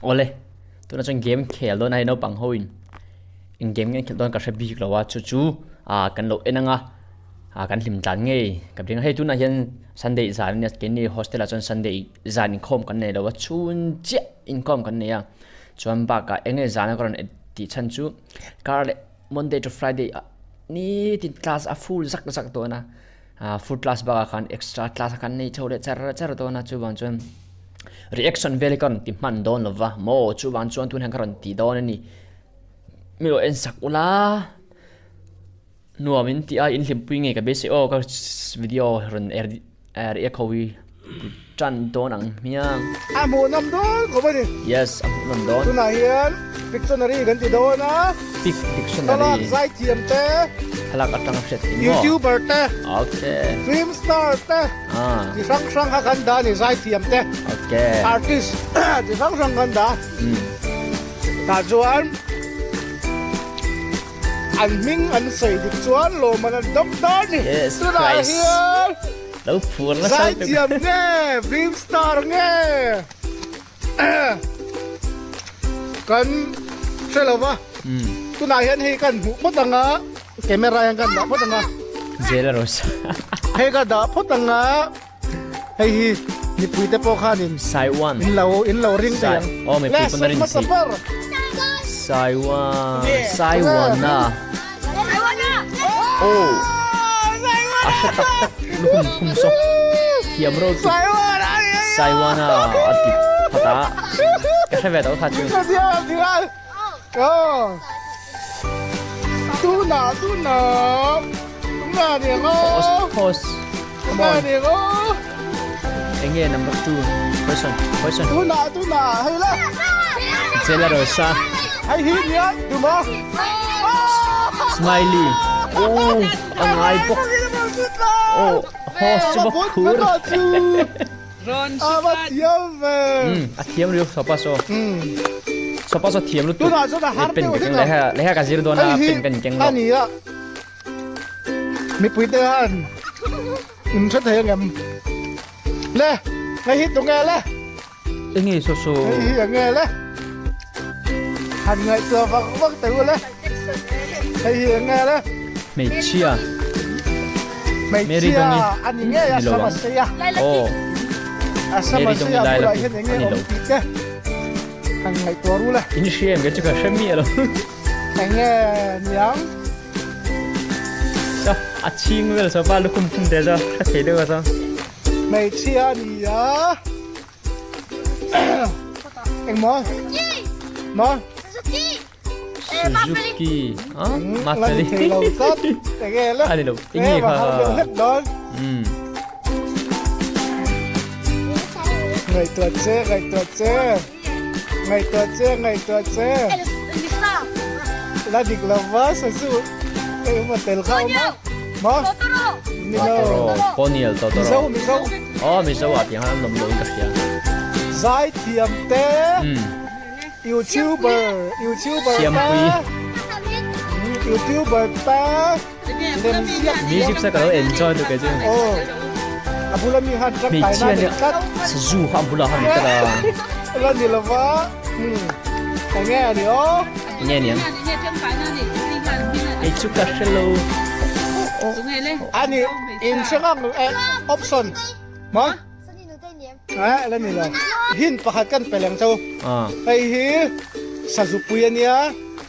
Awle, tunah chuan game khel dawn a hei naupang ho in eng game nge an khelh dawn ka hre bik lo a chu chu ah kan lo en ang a ah kan hlim tlan ngei ka ring a hei tunah hian Sunday zan ania keini hostel ah chuan Sunday zan inkhawm kan nei lo a chhun chiah inkhawm kan nei a chuan bakah eng nge zana ka rawn tih chhan chu kar leh Monday to Friday ah nitin class a full zak zak dawn a ah full class bakah khan extra class a kan nei chho leh char char dawn a chuvang chuan reaction vel hi ka rawn ti hman dawn lo va maw chuvang chuan tun hian ka rawn ti dawn a ni mi lo en sak ula nuam in tih a in hlimpui ngei ka beisei aw ka video rawn er react ho hi tan dawn ang hmiang. A hmuhnawm dawn khawp a ni. Yes, a hmuhnawm dawn. Tunah hian Pictionary kan ti dawn a. Pic dictionary. Thlalak zaithiam te. Thlalak atanga hriat thei maw? YouTuber te. Okay. Film star te. Ah. Chi hrang hrang kha kan dah a ni zaithiam te. Okay. Artist chi hrang hrang kan dah. Tah chuan an hming an sawi dik chuan lawmman an dawm ta a ni. Yes, Tunah Christ. hian Lo phur nasa lutuk. Zaithiam nge film star nge kan hre lo va. Tunah hian hei kan hmuh phawt ang a, camera hian kan dah phawt ang a. Jela Rosa. Hei ka dah phawt ang a, hei hi mipui te pawh khanin Saiwan. in lo in lo ring thei ang. Oh, mipui pawn a rin theih. Saiwan. Saiwan a. Oh. A hre tak tak lukhum khum saw. Thiam ro chu. Saiwan a a ti phat a. Ka hre ve tawh kha chu. Pause pause. Come on. Enge number 2 person person. Jela Rosa. Smiley. Oh, a ngai bawk. Oh, host chu va phur. A thiam riau sopa saw. Sopa saw thiam lutuk. Pen ka keng leh lehkha ka zir dawn a pen ka inkeng lawk. Mipui te han in hre thei angem le hei hi tunge le Enge saw saw. Hei hi enge le han ngaihtuah vak vak teh u le hei hi enge le Hmeichhia Hmeichhia a ni ngei a sama sei a Aw A sama sei a bulah hian enge awm tih te han ngaihtuah ru le In hria em ke chu ka hre miah lo Enge niang Saw a chhing vel saw pa lukhum khum te saw hre thei deuh a saw. Hmeichhia a ni a. Engmaw? Maw? Suzuki. Ah, Mafeli. Thei lo tlat. Enge le? Ani lo. Enge kha. Har deuh hlek dawn. Ngaihtuah che, ngaihtuah che. Ngaihtuah che, ngaihtuah che. La dik lo va, Sazu. Engemaw tel kha awm a. Maw? Totoro, Poniel Totoro. Mizo, Mizo. Oh, Mizo ah tiang han an awm lo in ka hria. Zaithiam te, YouTuber, YouTuber te, YouTuber te, lemziak Music sa ka lo enjoy tu ke chu. Oh, a bula mi han tang kai na ni tlat. Sazu kha a bula han ni tlat a. La ni lova. Enge ani aw? Enge ni ang? Kei chu ka hre lo. Ani in hrang ang option ma? Eh la ni lo. Hin pakhat kan pe leng chu. Hei hi sazupui ania.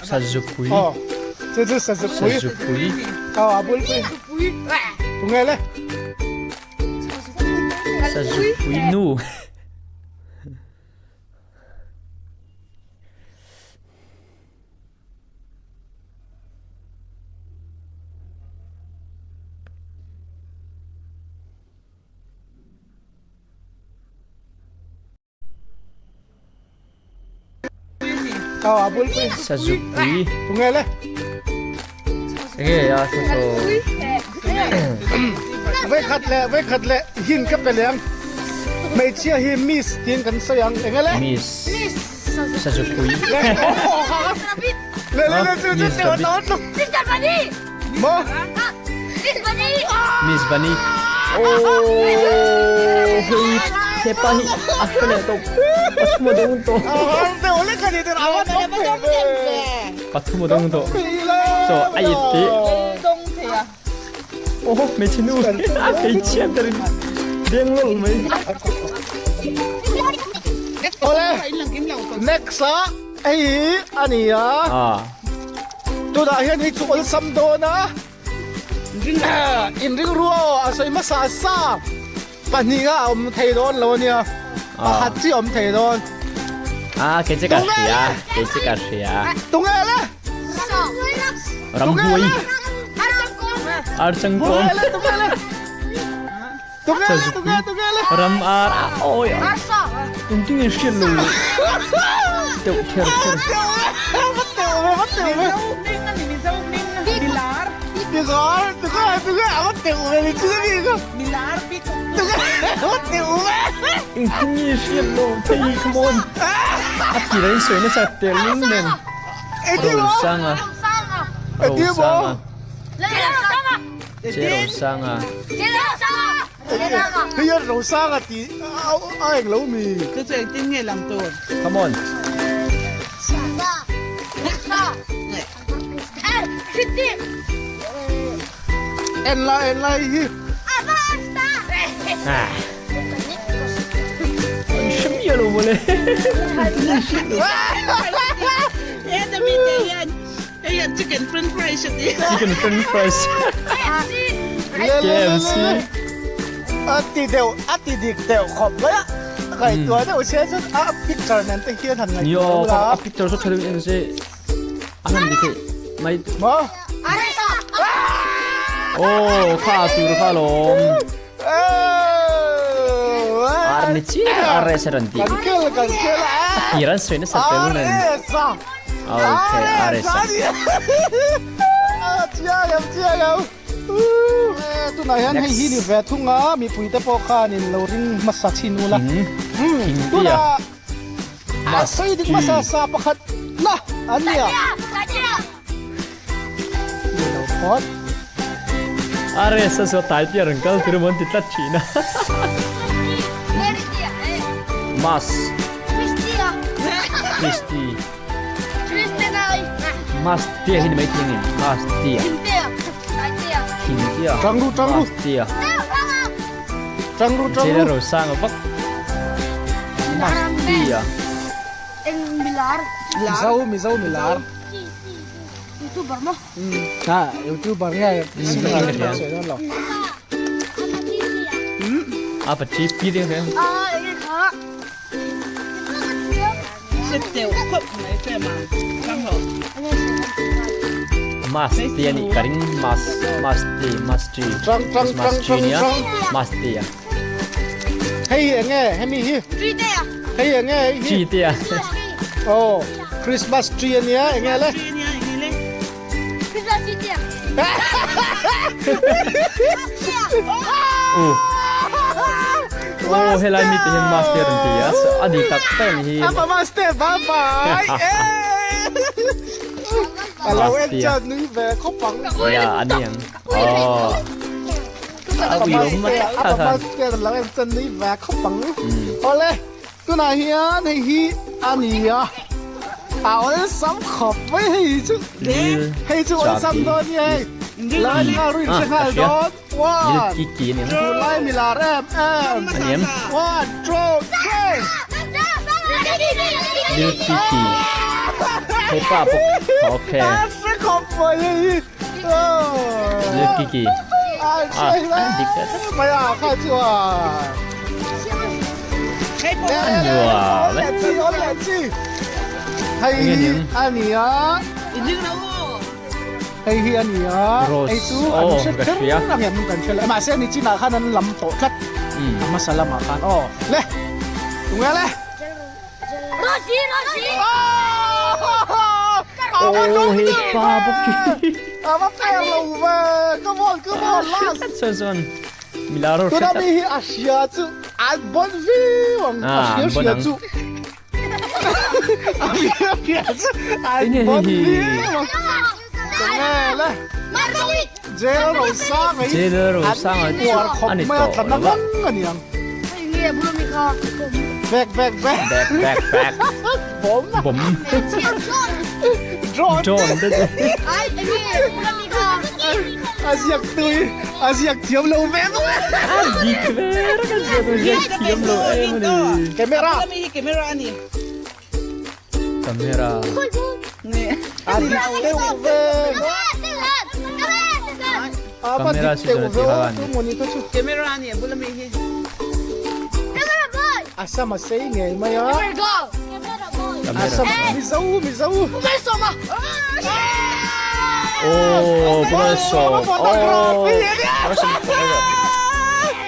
Sazupui. Oh. Chu chu sazupui. Sazupui. Oh a bul pui. Tunge le? Sazupui nu. Sazupui. Enge a saw saw. Vei khat le vei khat le hin ka pe leng. Hmeichhia hi miss tiin kan sawi ang enge le? Miss. Sazupui. Le le le chu chu te ta tluk. Mo. Miss Bunny. Oh, hei. Hepa hi a hre leh tawh pathum a dawng tawh. Pathum a dawng tawh. So a it tih. Aw hmeichhe nu a hmeichhia ber in deng lawlh mai. Awle next ah hei hi a ni a. Tunah hian hei chu awlsam dawn a. Inring ru aw a sawi hmasa sa pahnih a awm thei dawn lo ania pakhat chi awm thei dawn. A kei che ka hria kei che ka hria. Tunge le? Ramhuai. Archangkawm. Tunge le? Tunge le? Tunge tunge le? Ram ar a oi. Tung tung in hriat lo teuh kher kher. Eng tin nge hriat lo thei come on. A tira in sawi nasa telung nen. Rosanga. Rosanga. Che Rosanga. Hei a Rosanga tih a eng lo mi. Chu chu engtin nge lang tur? Come on. En la en la hei hi. Ah. An hre miah lo mawle. He ta mi te hian Hei hian chicken french fries a ti. Chicken french fries. KFC. A ti deuh a ti dik deuh khawp mai a. Ngaihtuah deuh sia chuan a picture nen te hian han ngaihtuah la. A picture chu tha deuh en se a han ti theih mai. Maw? Oh, kha tur kha lawm. Ar ni chiah ar res a rawn tih. Kan kel kan kel a. A tir an sawi nasa tel nen. Ar res a. Okay, ar res a. A chiang em chiang em. Tunah hian hei hi ni ve thung a mipui te pawh khanin lo ring hmasa chhin ula. Tunah a sawi dik hmasa sa pakhat na an nia. Are sa so tai piar ang kal tur mon ti tlat thina. Mas. Christy. Mas tia hi ni mai thing in. Mas tia. Thing tia. Tang ru tang ru. Mas tia. Tang ru tang Chela ru. ro sang vak. Mas tia. Mizo Mizo milar. YouTuber maw? Ha, YouTuber nge sawi dawn lo. A pachi pi ding hian. Set deuh khawp mai che ma chang lo. Mas ti ani ka ring mas mas ti mas ti. Chang chang Mas chang ti chang nia chang. mas ti a. Hei enge hemi hi. Hei enge hei hi. Tree te a. Oh, Christmas tree ania enge le. Tree ania enge le. Christmas tree te a. Oh. Oh, helai mi te hian master an ti a. A ni tak tak ni hi. Apa master bye bye. Alo en chan nui ve khawp ang. Ya, ani ang. Oh. A ui awm a Apa master lo en chan nui ve khawp ang. Awle. Tunah hian hei hi a ni a, a awlsam khawp mai hei chu, hei chu awlsam dawn ni hei, lai nghal rin hre nghal dawn, one, tunlai mi lar em em, one, two, three. A hre khawp mai hei hi, a hre mai a kha chuan. Hei hi a ni a hei hi a ni a hei chu an hre kher ang em kan hre lo mahse ni chinah khan an lam tawh tlat a hmasa lamah khan aw le tunge le Aw hei pa bawk hi a va fair lo ve come on come on last chuan chuan Milaro Tuna hriat mi hi a hria chu an bon viau ang a Ah, hria an bon hria ang. chu a hria hria chu an Enge bon hi hi? viau ang Tunge le Jail Rosanga hi Jail Rosanga an chu uar khawp a ni mai a tawh tla na lo va. ngang a ni ang. Enge bula mi kha? Back back back. Back back back. Bom. Bom. Drone. Drone te chu. Ai enge bula mi kha? A ziak tui a ziak thiam lo ve bawk e. A dik ve reng a ziak a ziak thiam lo em a ni. Camera. A bula mi hi camera a ni. Camera. A dik deuh ve. A va Camera dik si chuan deuh a ve ti aw kha a tu ni. mawni kha chu. Camera a ni a bula mi hi. A sam a sei ngei mai a. A Camera. sam mizo mizo. Aw Pulsawm aw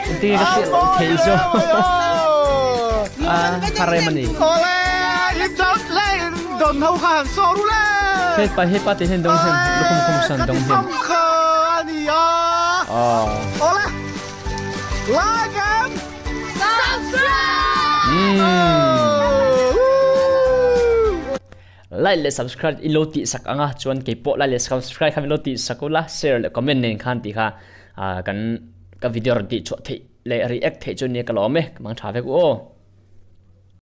Engtin nge ka hriat loh theih chu a har em a ni. Awle in dawt le in dawn ho kha han saw ru le. Hepa hepa tih hian dawng hnem lukhum khum sawn dawng hnem. Ka ti kha a ni a. Awle like and Subscribe. Like leh subscribe i lo tih sak anga chuan kei pawh like leh subscribe kha min lo tih sak ula share leh comment nen khan tih kha ah kan ka video rawn tih chhuah theih leh react theih chu nia ka lawm e ka mang tha vek u aw.